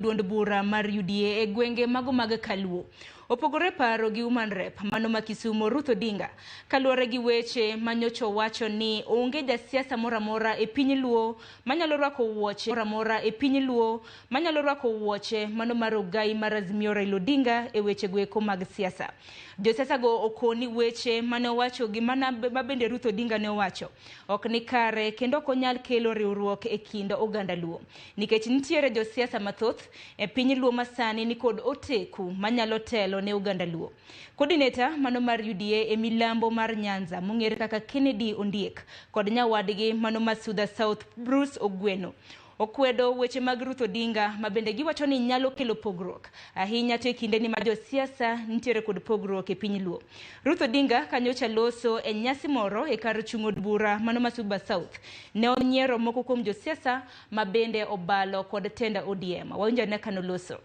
Duond bura mar UDA e gwenge mago mag Kaluo. Opogore paro gi Woman Rep mano ma Kisumo Ruth Odinga kaluwore gi weche manyocha owacho ni onge jasiasa moro amora e piny Luo manyalo rwako wuoche moro amora e piny Luo manyalo rwako wuoche mano mar ogai mar Azimio Raila Odinga e weche goeko mag siasa. Josiasa go okoni weche mane owacho gi mana ma bende Ruth Odinga ne owacho ok ni kare kendo ok onyal kelo riwruok e kind oganda Luo nikech nitiere josiasa mathoth e piny Luo masani nikod oteku manyalo telo ne oganda Luo. Coordinator mano mar UDA e milambo mar Nyanza mong'ere kaka Kennedy Ondiek kod nyawadgi mano ma Suba South Bruce Ogweno okwedo weche mag Ruth Odinga ma bende giwacho ni nyalo kelo pogruok ahinya to e kindeni ma josiasa nitiere kod pogruok e piny Luo. Ruth Odinga kanyocha loso e nyasi moro e kar chung' od bura mano ma Suba South ne onyiero moko kuom josiasa ma bende obalo kod tenda ODM. Wawinjo ane kanoloso.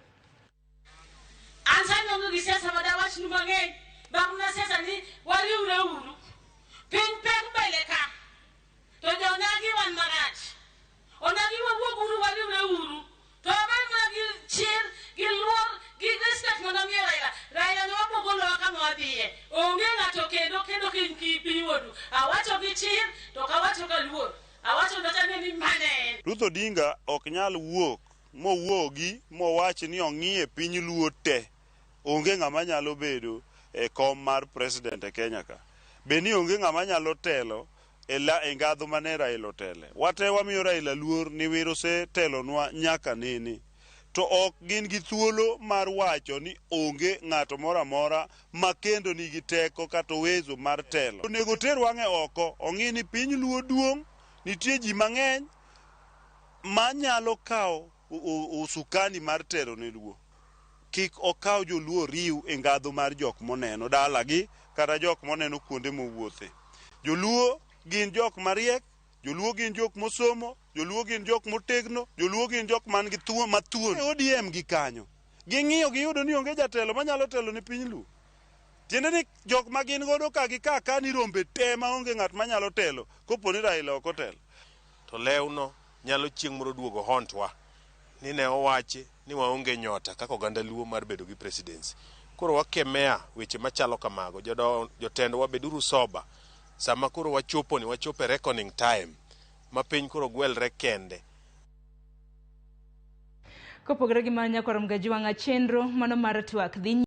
An sani onge gi siasa ma dawachnu mang'eny mak mana siasa ni wariwre uru. Piny pek mbele ka. To jo-onagi wan marach. Onagi wawuog uru wariwre uru. To wabed mana gi chir, gi luor, gi respect mondo wamiyo Raila. Raila ne wabiro golowa kama wadhiye. Onge ng'ato kendo kendo ki piny wuodu. Awacho gi chir to ok awacho kaluor. Awacho macha ni mane en. Ruth Odinga ok nyal wuok mowuogi mowach ni ong'iye piny Luo te. Onge ng'ama nyalo bedo e kom mar president e Kenya ka. Be ni onge ng'ama nyalo telo e la e ngadho mane Raila otele. Wate wamiyo Raila luor niwir osetelonwa nyaka nene. To ok gin gi thuolo mar wacho ni onge ng'ato moro amora ma kendo nigi teko kata uwezo mar telo. Onego ter wang'e oko ong'i ni piny Luo duong', nitie ji mang'eny manyalo kawo usukani mar telo ne Luo. Kik okaw joluo riw e ngadho mar jok moneno dalagi kata jok moneno kuonde mowuothe. Joluo gin jok mariek, joluo gin jok mosomo, joluo gin jok motegno, joluo gin jok man gi thuo mathuon. ODM gi kanyo. Ging'iyo giyudo ni onge jatelo manyalo telo ne piny Luo. Tiende ni jok ma gin godo ka gi ka ka ni rombe te maonge ng'at manyalo telo kopo ni Raila ok otelo. To lewno nyalo chieng' moro duogo hontwa ni ne owachi ni waonge nyota kaka oganda Luo mar bedo gi presidency. Koro wakemea weche machalo kamago. Jotendwa beduru sober. Sama koro wachopo ni wachopo e reckoning time ma piny koro gwelre kende. Kopogore gi mano nyakwar Mgajwang'a chenro mano mar twak dhi